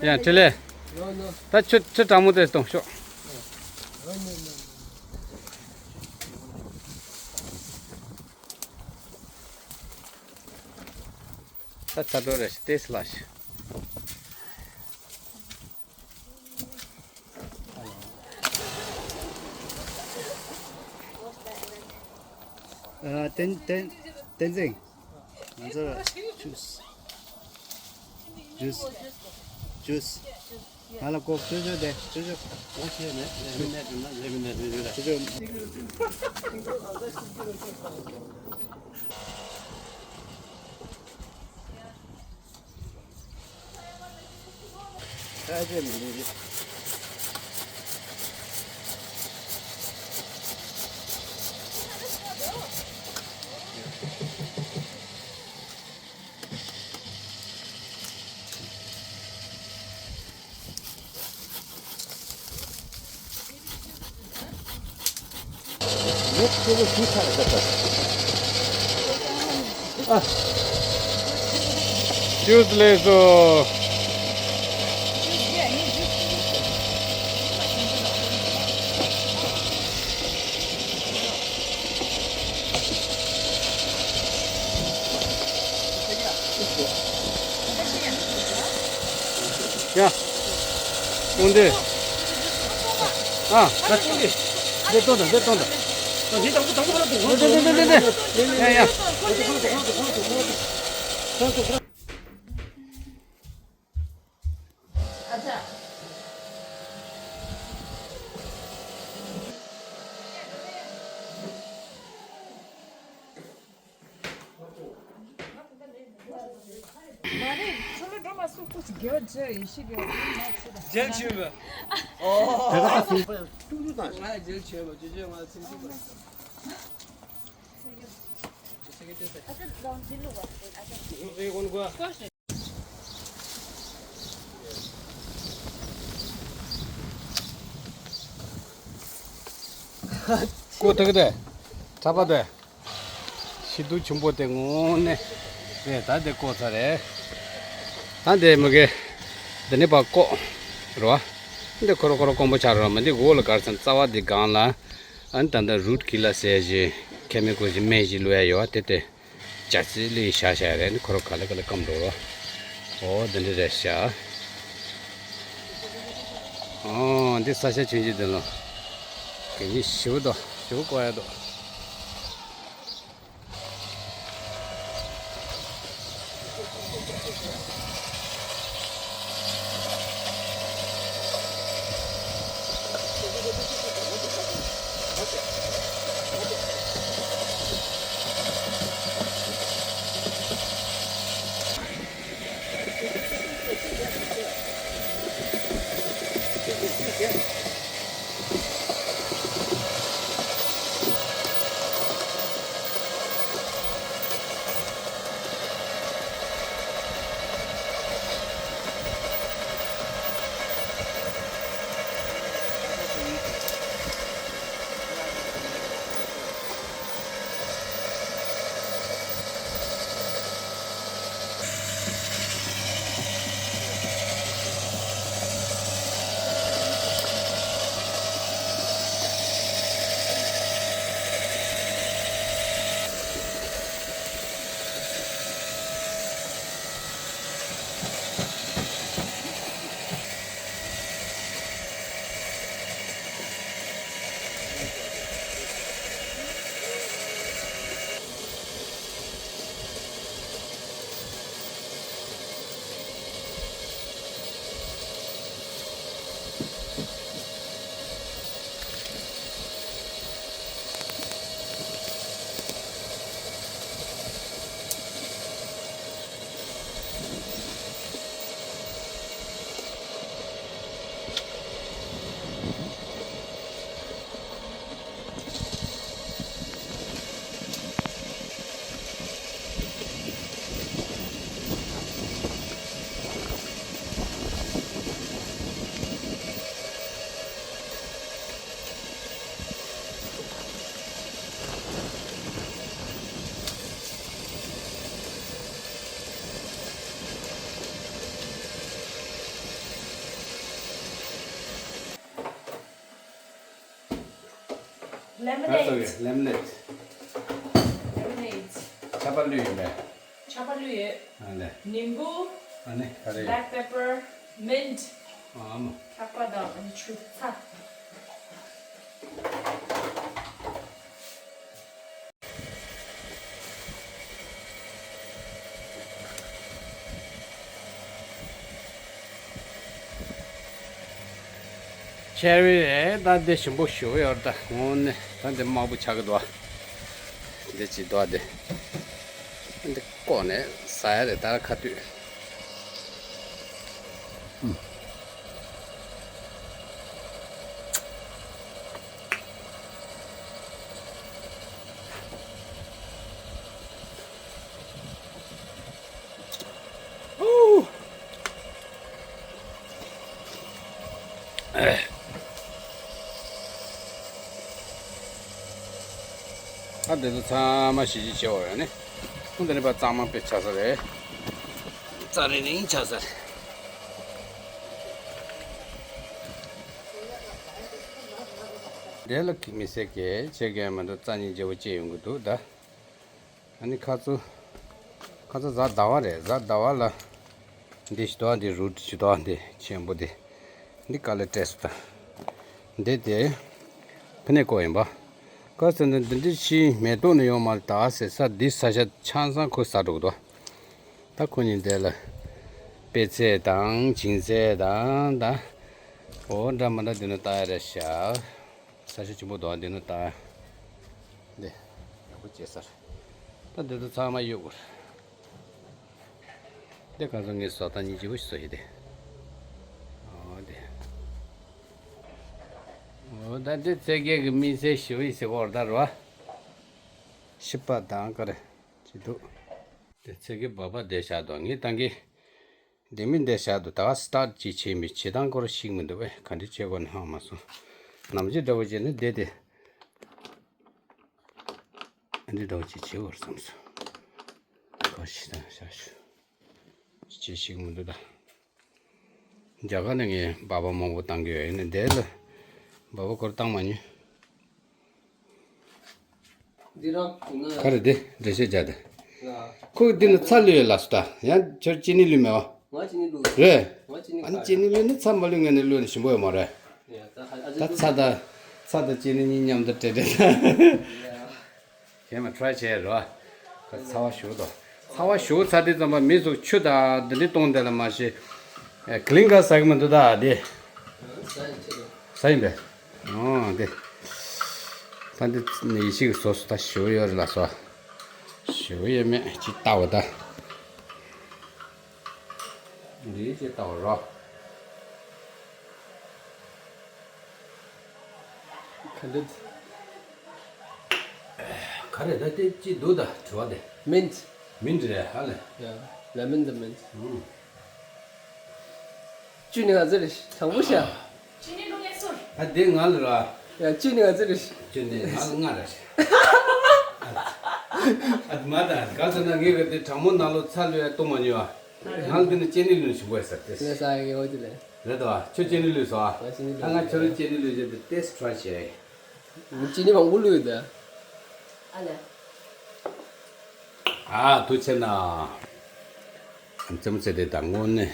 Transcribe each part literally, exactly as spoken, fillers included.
ཡ་དྲི་ལེ། ད་ཆུ་ཆུ་གྲང་མོ་དེ་གཏོང་ཤོག་ད་ཚ་དྲོ་རེ་ཞིག་ཏེས་ལ་ཞིག་ཨ། བསྟན་བསྟན་བསྟན་འཛིན། ང་ཚོ་ལ་ཇུས། ཇུས། ཇུས། ང་ལ་ཀོག་ཅོ་ཅོ་དེ་ཅོ་ཅོ། ང་ཤེས་མེད། ལས་མི་གནས་དུས་ན་ལས་མི་གནས་དུས་ན། ཅོ་ཅོ། ཁ་ཆེ་མི་འདུག་ཨ། ཇུས་ལས་སོ། ཡ། དགོངས་དག་ཨ། འདི་གཏོང་དང་འདི་གཏོང་དང་། འདི་དང་པོ་དང་པོ་ལ་འདུག་འདི་འདི་འདི་འདི་འདི། ཡ་ཡ། མ་རེད། ཁྱོད་ལ་སྒྲོལ་མ་སུ་སྐུ་ཅིག་དགེ་བ་བྱས་ཡིན་ཤི་དགེ་བ་མ་བྱེད་པ། རྒྱལ་ཆེ་བ། ཨོ། དེ་ག་ད་སུ་ཏུ་ཏུ་དང་། ང་རྒྱལ་ཆེ་བ་ཅི་ཅི་ང་སེམས་ཤུགས་པ། ཨ་ཅག་ལོང་འདི་ལུག་བ་ཨ་ཅག་ཧུ་ཧུ་ཧུ་ཧུ། ཀོ་ཐག་དེ། ཁྲ་པ་དེ། ཤི་དུ་ཆུན་པོ་དེ་ངོ་ནས། དེ་ད་དེ་ཀོ་ཚ་རེད། ད་དེ་མི་གེ། འདི་ནི་པ་ཀོ། རོ། འདི་ཁོ་རོ་ཁོ་རོ་ཀོང་པོ་ཆ་རོ་མི་འདི་གོ་ལ་གར་སན་རྩ་བ་འདི་གང་ལ། ཨན་ད་འདི་རུད་ཀི་ལ་ཟེར་ཞིག་ཁེ་མི་ཀོ་ཞིག་སྨན་ཞིག་ལོ་ཡ་ཡོད་དེ་དེ། ཇ་རྩི་ལི་ཤ་ཤ་རེད། ཁོ་རོ་ག་ལེ་ག་ལེ་སྐམ་འགྲོ་རོ། ཨོ་འདི་འདྲ་རེད་ཤ། ཨོ་འདི་ས་ཆ་ཆུང་ཆུང་འདི་ལོ། གན་ཡི་ཞིབ་དོ་ཞིབ་ཀོ་ཡ་དོ། ལེ་མོ་ནེ་ཌི། ལེ་མོ་ནེ་ཌི། ལེ་མོ་ནེ་ཌི། ཆར་པ་བླུགས་ཡོད་པས། ཆར་པ་བླུགས་ཡོད། ཨ་ལེ། ནིམ་བུ། ཨ་ནི་ག་རེ་ཡོད། Black pepper, mint. ཨ་མ། ཆར་པ་དང་ཨ་ནི་ཆུ་ཚ། ཆེ་རི་རེད། ད་འདི་ཞིམ་པོ་ཞེ་པོ་ཡོད་རེད། ད་དངོས་གནས་ད་འདི་དམར་པོ་ཆགས་ཀྱི་འདུག་ཨ། འདི་ཅིག་འདུག་ཨ། འདི་འདི་བཀོག་ནས་ཟ་ཡ་རེད། ད་ཁ་དུས། ཨ་འདི་ཚོ་ཚང་མ་ཞི་ཞི་བྱེད་འོ་ཡ་ནི། ཁོང་དེ་ནི་པ་གཙང་མ་དཔེ་ཆགས་ས་རེད། རྩ་རིང་རིང་ཆགས་ས་རེད། འདི་ལ་མི་ཟེར་གས་བྱེད་གས་མ་འདུག་རྩ་སྙིང་རྗེ་བོ་སྐྱེས་ཡོང་གི་འདུག་ད། ཨ་ནི་ཁ་ཚུ། ཁ་ཚུ་གཟའ་ཟླ་བ་རེད། གཟའ་ཟླ་བ་ལ། འདི་ཞི་དོ་འདི་རུ་ཞི་དོ་འདི་ཆེན་པོ་འདི། འདི་ཀ་ལེ་ཏྲེས་ད། འདི་དེ། ཕ་ནས་ཀོ་ཡིན་པ། ཀ་ས་འདི་འདི་འདི་ཕྱིའི་མེ་ཏོག་ནི་ཡོང་མ་ད་ཟེར་ས་འདི་ས་ཆ་ཆང་སང་ཁོ་ཟ་འགྲོ་གི་འདུག་ད་ཁོ་གཉིས་འདི་ལ། པད་ཚལ་དང་བྱིན་ཚལ་དང་ད། འོ་འདྲ་མ་འདྲ་འདི་ནི་ལྟ་ཡ་རེད་ཤག་ས་ཆ་ཆེན་པོ་འདུག་འདི་ནི་ལྟ། འདི། ཡག་པོ་བྱས་ཚར། ད་འདི་ཚོ་ཚང་མ་གཡུག་དགོས། འདི་གང་ཚོ་ངས་བཟོ་ལྟ་སྙིང་རྗེ་པོ་ཞིག་བཟོ་ཡི་དེ། འོ་འདི། འོ་ད་འདི་ཚེ་སྐྱིད་ཀྱི་མི་ཚེ་ཞི་བའི་ཟེར་བོར་ད་རོ། ཤི་པ་དང་ཀ་རེ་ཅི་འདུག་དེ་ཚེ་སྐྱིད་བ་བ་བསྡད་བཞག་འདུག་ངས་ད་གིན། ལྡེ་མིག་འདི་བཞག་འདུག་ད་ག་སི་ཊཱར་ཊི་ཅིག་བྱས་མི་བྱེད་སྟངས་སྐོར་ཞིག་མི་འདུག་པས། ག་འདྲ་བྱེད་དགོས་ན་ཧ་མ་སོང་། ནམ་རྒྱུན་འདྲ་བོ་བྱས་ན་བསྡད་དེ། འདི་འདྲ་བོ་ཅིག་བྱེད་དགོས་རེད་བསམ་སོང་། ག་ཞིག་དང་བཞག་ཞུ། ཅིག་ཞིག་མི་འདུག་ད། རྒྱ་གར་ནས་ངས་སྦག་སྦག་མང་པོ་བཏང་གི་ཡོད། ཡིན་ནའི་འདི་ལ་སྦག་སྦག་སྐོར་བཏང་མ་མྱོང་། འདི་རང་ཁུག་ན། ག་རེ་འདི་འགྲེལ་བཤད་རྒྱག་དེ། ཡ། ཁོས་འདི་ནི་ཚྭ་བླུགས་ཡོད་ལབ་སོང་ད། ཡང་ཁྱོད་ཅི་ནི་བླུགས་མེད་པ། ང་ཅི་ནི་བླུགས། རེད། ང་ཅི་ནི། ཨ་ནི་ཅི་ནི་བླུགས་ནི་ཚྭ་མ་བླུགས་ངས་ནི་བླུགས་ནི་ཞིམ་པོ་ཡོད་མ་རེད། ཡ་ད་ཧ་ཨ་ཅི། ད་ཚྭ་ད། ཚྭ་དང་ཅི་ནི་གཉིས་མཉམ་དུ་འདྲེས་འདྲེས་ད། ཡ། གཞན་མ་ཊི་རའི་བྱས་རོ། ཚ་བ་ཞུ་དོ། ཚ་བ་ཞུ་ཚ་དེ་ཙམ་པ་མི་ཚོ་ཆུ་དང་འདི་འདྲ་གཏོང་དེ་ལ་མ་ཤེས། ཨེ་གླིང་ག་ཟ་གི་མི་འདུག་ད་དེ། ཟ་ཡིན་པས། ཨོ་དེ། ད་འདི་ནི་ཡེ་ཤེས་ཀྱི་སོ་སོ་ད་ཞུ་ཡོད་རེད་ལ་སོ། ཞུ་ཡོད་མེད་ཅི་ལྟ་བ་ད། འདི་ཅི་ལྟ་བ་རོ། ག་འདྲ། ག་རེ་ད་དེ་ཅི་འདུག་ད་དྲི་བ་དེ། མིན། མིན་རེད་ཧ་ལས། ཡ། ལེ་མོན་དང་མིན། ཨུམ། བཅུ་ནི་ང་ཚོ་རེད། དང་པོ་ཤ། ཅི་ནི་ལུང་ཡ་སོར། ད་དེ་ང་ལ་ར། ཡ་བཅུ་ནི་ང་ཚོ་རེད། བཅུ་ནི་ང་ལ་ང་ར། ཨ་མ་ད་ག་ཟེར་ན་ངས་ག་དེ་གྲང་མོ་ནང་ལོ་ཚ་ལོས་ཡ་གཏོང་མ་མྱོང་ཨ། ང་ལ་དེ་ནི་ཅི་ནི་ལུང་ཞིག་དགོས་ཟེར་ཏེ། ལས་ས་ཡ་གི་འོ་དེ་ལས། རེད་དོ། ཁྱོད་ཅི་ནི་ལུས་སོ། ང་ཅི་ནི་ལུས། ད་ང་ཁྱོད་རང་ཅི་ནི་ལུས་བྱས་ཏེ་ཏེ་སི་ཊི་ཊི་རའི་བྱས། ཅི་ནི་མང་པོ་ལུས་ཡོད་དེ། ཨ་ལས། ཨ་ཐུགས་ཆེ་གནང་། རྩེད་མོ་རྩེ་དེ་དང་དངོས་གནས།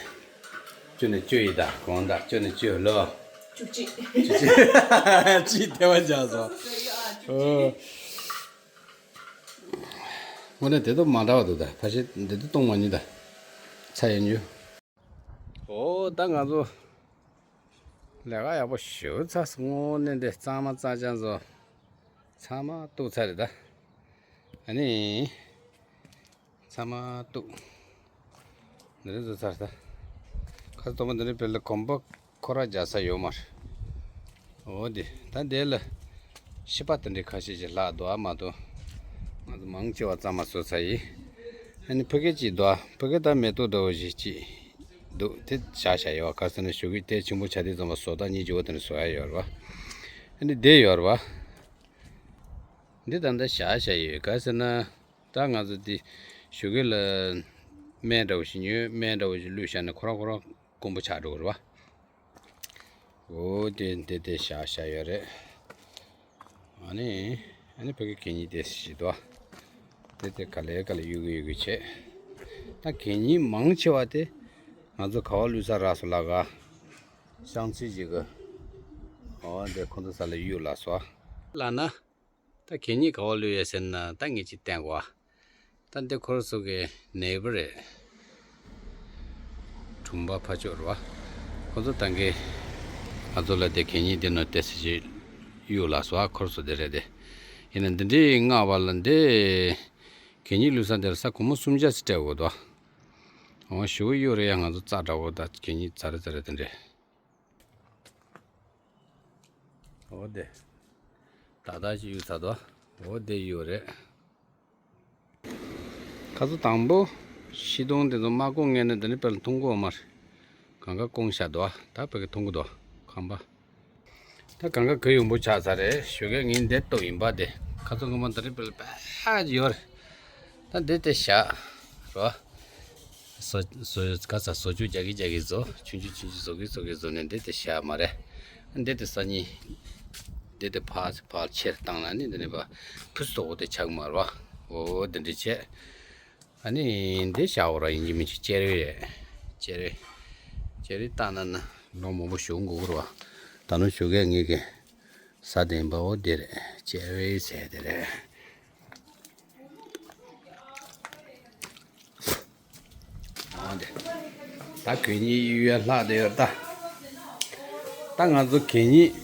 བཅུ་ནས་བཅུ་ཡི་དང་གོང་དང་བཅུ་ནས་བཅུ་ལོ། བཅུ་གཅིག་བཅུ་གཅིག་ཅི་ཐེ་བ་བཞག་སོང་། ཨོ། དངོས་གནས་དེ་ཚོ་མ་འདྲ་བ་འདུག་ད་ཕ་ཤི་འདི་ཚོ་གཏོང་མ་ཉིད་ད། ཚ་ཡི་ཉུ། ཨོ་ད་ང་ཚོ་ལས་ཀ་ཡག་པོ་ཞུ་ཚར་སོང་། དངོས་གནས་འདི་གཙང་མ་གཙང་རྐྱང་བཟོ་ཚང་མ་གཏུགས་ཚར་རེད་ད། ཨ་ནི་ཚང་མ་གཏུགས། འདི་རེད་བཟོ་ཚར་ད། ཁ་སྟོང་པ་འདི་རེད་བེད་ལ་གོམ་པ་ཁོ་ར་རྒྱག་ས་ཡོད་མ་རེད། འོ་དེ་ད་དེ་ལ་ཤི་པ་དེ་འདྲའི་ཁ་ཤས་ཤིག་ལྷག་འདུག་ཨ་མ་གཏོགས། ང་ཚོ་མང་ཆེ་བ་གཙང་མ་བཟོ་ཚར་ཡིན། ཨ་ནི་ཕ་གི་ཅིག་འདུག་ཨ། ཕ་གི་ད་མེ་ཏོག་འདྲ་བོ་ཞིག་ཅིག་འདུག་དེ་བཞག་བཞག་ཡོད་ག་ཟེར་ན་ཞོགས་ཀས་དེ་ཆུང་པོ་བྱ་དེ་ཙམ་པ་བཟོ་ད་སྙིང་རྗེ་བོ་དེ་འདྲ་བཟོ་ཡ་ཡོད་རེད་བ། ཨ་ནི་དེ་ཡོད་རེད་བ། འདི་ད་ལྟ་བཞག་བཞག་ཡོད་ག་ཟེར་ན། ད་ང་ཚོ་འདི་ཞོགས་ཀས་ལ་སྨན་འདྲ་བོ་ཞིག་ཉོས། སྨན་འདྲ་བོ་ཞིག་བླུགས་བཞག་ནས་ཁོ་རང་ཁོ་རང་དཀོན་པོ་ཆགས་འགྲོ་གི་རེད་བ། འོ་དེ་འདི་དེ་བཞག་བཞག་ཡོད་རེད། ཨ་ནི། ཨ་ནི་བོད་ཀྱི་གད་སྙིགས་དེ་ཞིག་འདུག་དེ་དེ་ག་ལེ་ག་ལེ་གཡུག་གི་གཡུག་གི་བྱས། ད་གད་སྙིགས་མང་ཆེ་བ་དེ་ང་ཚོ་ག་བ་བླུགས་ས་རག་སོང་ལ་ག་ཤང་ཚི་ཞིག་གི་འོ་འདི་ཁོ་ཚོ་ས་ལ་གཡུག་ལ་སོ། ལ་ན། ད་གད་སྙིགས་ག་བ་བླུགས་ཡོད་ཟེར་ན་ད་ངས་ཅིག་བསྟན་གོ་ད་འདི་ཁོར་ཚོ་གི་ནེ་བར་རེད། གྲོང་པ་ཕ་ཕྱོགས་རེད་བ། ཁོ་ཚོ་ད་གིན་ང་ཚོ་ལ་དེ་གད་སྙིགས་དེ་ནོ་དེ་སི་ཅིག་གཡུག་ལ་སོ་ཨ་ཁོར་ཚོ་དེ་རེད་དེ། ཡིན་ན་འདི་འདྲའི་སྔ་བ་ལ་འདི་གད་སྙིགས་བླུགས་ས་འདིར་ས་གོང་མོ་སུམ་བརྒྱ་ཙམ་སྤྲད་དགོས་དོ། འོ་ཞུ་གི་ཡོད་རེད་ཡ། ང་ཚོ་རྩ་འདྲ་བོ་ད་གད་སྙིགས་ཚ་རེ་ཚ་རེ་དེ་འདྲས། འོ་དེ། ད་ལྟ་ཅི་གཡུག་ཚར་དོ། འོ་དེ་གཡུག་རེད། ཁ་ཚོ་དང་པོ། ཤི་དོང་དེ་ཚོ་མ་སྐོང་ངེས་ན་འདི་ནི་དཔེར་ན་མཐོང་གི་ཡོད་མ་རེད། གང་ག་སྐོང་བཞག་འདུག་ད་བོད་ཀྱི་མཐོང་གི་འདུག་ཁང་པ། ད་གང་ག་གུ་ཡངས་པོ་ཆགས་ཚར་རེད། ཞོགས་ཀས་ངས་འདི་གཏུབ་ཡིན་པ་དེ། ཁ་ཚོ་ངོ་མ་འདི་རིགས་དཔེར་ན་ཕར་ཡོད་རེད། ད་འདི་དེ་བཞག་རོ། བཟོ་བཟོ་ག་ས་བཟོ་བཅོས་རྒྱག་གི་རྒྱག་གི་བཟོ་ཆུང་ཆུང་ཆུང་ཆུང་བཟོ་གི་བཟོ་གི་བཟོ་ནས་འདི་དེ་བཞག་མ་རེད། འདི་དེ་སང་ཉིན། འདི་དེ་ཕར་ཕར་ཆེར་བཏང་ན་ནི་འདི་ནས་ཕར་ཕུ་སུ་དོག་པོ་དེ་ཆགས་མ་རེད་བ། འོ་འདི་འདྲ་བྱས། ཨ་ནི་འདི་བཞག་འོ་ར་ཡིན་གྱི་མིན་གྱི་ཅེར་རེ་རེད། ཅེར་རེ། ཅེར་རེ་བཏང་ན་ན་ལོ་མང་པོ་ཞིག་འགོར་གི་རེད་བ། ད་ནུ་ཞོགས་ཀས་ངེད་ཀྱི་ས་དེ་ཡིན་པ་འོ་འདི་རེད། ཅེར་རེ་ཟེར་དེ་རེད། འོ་འདི། ད་གད་སྙིགས་གཡུག་ཡ་ལྷག་བསྡད་ཡོད་ད། ད་ང་ཚོ་གད་སྙིགས་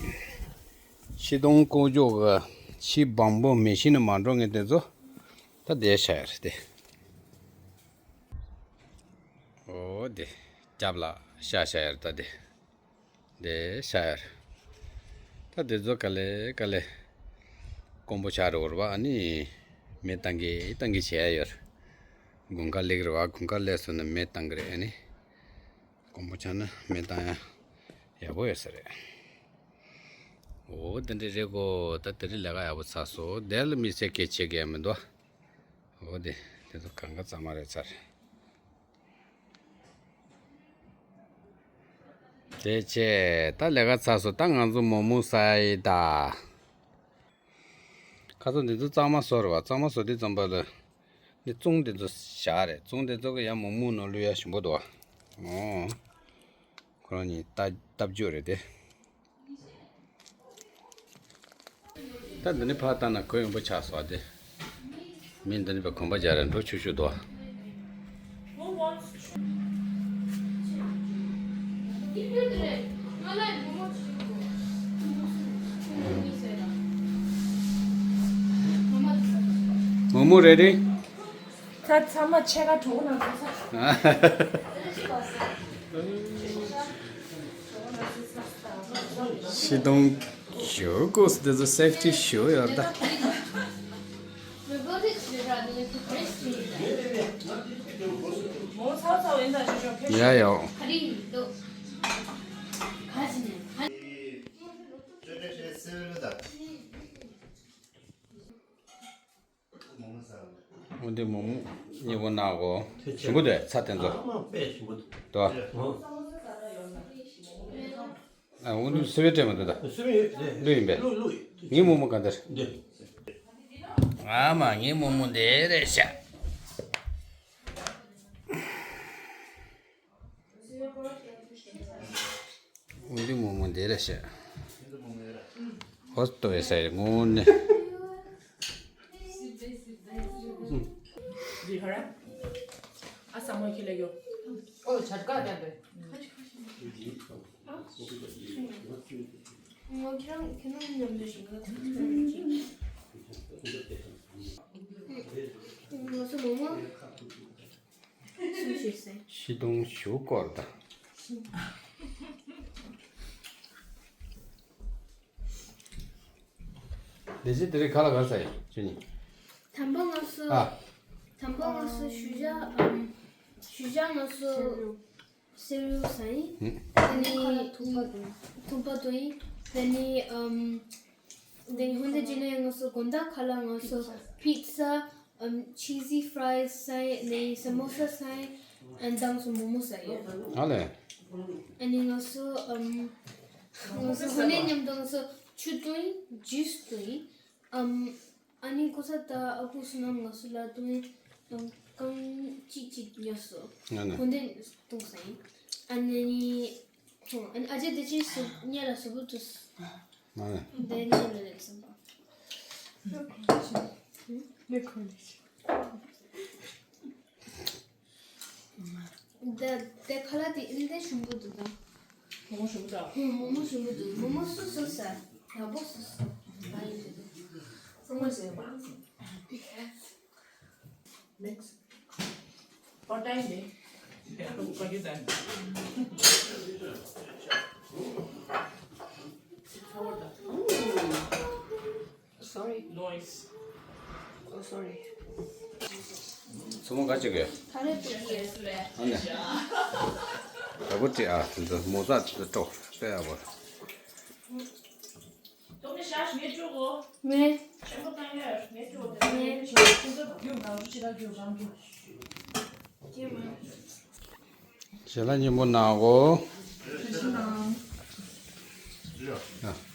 ཤི་དོང་ལྐོག་ཇོག་གི་ཕྱི་བང་པོ་མེ་ཤིན་ནས་མ་འགྲོ་ངེས་དེ་ཚོ་ད་བསྡད་བཞག་ཡ་རེད་དེ། འོ་དེ། རྒྱབ་ལ་བཞག་བཞག་ཡ་རེད་ད་དེ། དེ་བཞག་ཡ་རེད། ད་དེ་ཚོ་ག་ལེ་ག་ལེ་དཀོན་པོ་ཆགས་རེད་བ། ཨ་ནི་མེ་བཏང་གི་བཏང་གི་བྱས་ཡ་ཡོད་རེད། དགུན་ཁ་སླེབས་རེད་བ། དགུན་ཁ་སླེབས་སོང་ན་མེ་བཏང་གི་རེད། ཨ་ནི་དཀོན་པོ་ཆགས་ན་མེ་བཏང་ཡ་ཡག་པོ་ཡོད་ས་རེད། འོ་དེ་འདྲ་རེད་གོ་ད་དེ་རིང་ལས་ཀ་ཡག་པོ་ཚར་སོང་། དེ་ལ་དམིགས་བསལ་གལ་ཆེ་གི་ཡ་མི་འདུག་འོ་དེ་དེ་ཚོ་གང་ག་གཙང་མ་རེད་ཚར། དེ་བྱས་ད་ལས་ཀ་ཚར་སོང་། ད་ང་ཚོ་མོག་མོག་ཟ་ཡི་ད། ཁ་ཚོ་འདི་ཚོ་གཙང་མ་བཟོ་རེད་བ། གཙང་མ་བཟོ་དུས་ཙམ་པ་ལ་འདི་བཙོང་དེ་ཚོ་བཞག་རེད། བཙོང་དེ་ཚོ་གི་ཡང་མོག་མོག་ནང་བླུག་ཡ་ཞིམ་པོ་འདུག་བ། འོ། ཁོ་རང་གཉིས་ལྟ་ལྟ་བཅོས་རེད་དེ། ད་འདི་ནི་ཕར་བཏང་ན་གུ་ཡངས་པོ་ཆགས་སོང་དེ། མི་འདི་ནི་བའི་གོམ་པ་རྒྱག་རན་འགྲོ་ཆུ་ཤུ་དོ། མོག་མོག་རེ་རེ། ད་ཚང་མ་ཕྱེད་ཀ་གྲོགས་ནང་འགྲོ་ས། ཤི་དོང་ཞུ་གོ་སི་དེ་ཚོ་སེབ་ཊི་ཞུ་ཡོད་ད། ཡ་ཡོ། འོ་འདི་མོག་མོག་མཉེས་པོ་གནང་གོ་ཞིམ་པོ་འདུག་ཚྭ་དེ་ཚོ། དཔེ་ཞིམ་པོ་འདུག་དོ། ཨ་འོ་འདི་སི་བེ་སྤྲད་མ་འདུག་ད། སི་བེ་ཡོད་རེད། ལུས་ཡིན་པས། ལུས་ལུས། ངའི་མོག་མོག་ག་འདིར། འདི། ཨ་མ་ངའི་མོག་མོག་འདི་རེད་ཤག་འོ་འདི་མོག་མོག་འདི་རེད་ཤག་ཧོ་སྟོ་ཡེ་སའི་ངོ་ནི། ཤི་དོང་ཞུ་སྐོར་དང་། ལས་བྱེད་དེ་རིང་ཁ་ལག་ག་རེ་ཟ་ཡིན་ཁྱོད་གཉིས། དང་པོ་ང་ཚོ། ཨ། དང་པོ་ང་ཚོ་ཞུ་བྱ་ཨམ། ཞུ་བྱ་ང་ཚོ་སེར་ཡོ་ཟ་ཡིན། ཨ་ནི་ཐུག་པ་དང་། ཐུག་པ་དང་ཡིན། ཨ་ནི་ཨམ། དེ་ནི་ཧོན་དེ་ཇི་ནས་ང་ཚོ་དགོང་དག་ཁ་ལག་ང་ཚོ་པི་ཛ། ཨམ། ཆི་ཟི་ཕ་རའི་ཟ་ཡིན། ཨ་ནི་ས་མོ་ས་ཟ་ཡིན། ཨ་ནི་ད་ང་ཚོ་མོག་མོག་ཟ་ཡིན། ཨ་ལེ། ཨ་ནི་ང་ཚོ་ཨམ། ང་ཚོ་ཧོན་དེ་མཉམ་དུ་ང་ཚོ་ཆུ་འཐུང་ཡིན། ཇུས་འཐུང་ཡིན། ཨམ། ཨ་ནི་ཀོ་ས་ད་ཨ་ཁུ་བསོད་ནམས་ང་སུ་ལ་ཏུ་ནི་ཏུ་རྐང་གཅིག་གཅིག་ཉོས་སོ། ང་ནི་ཁོང་དེ་ཏུ་སའི་ཨ་ནི་ནི་ཁོང་ཨ་ནི་ཨ་ཅེ་དེ་ཅི་སུ་ཉེ་ལ་སུ་བུ་ཏུ་ང་ནི་དེ་ཉེ་ལ་ལེགས་སམ་པ། ནི་ཁོ་ནི་དེ་དེ་ཁ་ལག་དེ་ཨིན་དེ་ཞིམ་པོ་འདུག་ད། མོག་མོག་ཞིམ་པོ་འདུག་མོག་མོག་ཞིམ་པོ་འདུག་མོག་མོག་སུ་སུ་ཟ། ཡག་པོ་སུ་སུ། ཨ་ཡོད་དེ། སོ་མ་ཟེར་བ། Next. What time day? What is that? Sorry. Noise. Oh, sorry. མཚོ་མོ་ག་ཅིག་གི་ད་རེས་དེ་ཡིན། ཨ་ནི། ད་བུ་ཏི་ཨ་དེ་ཚོ་མོ་ཟ་དེ་ཏོ་དཔེ་ཡག་པོ། མེད། མེད། ཞལ་ལག་སྙན་པོ་གནང་གོ། ཡ།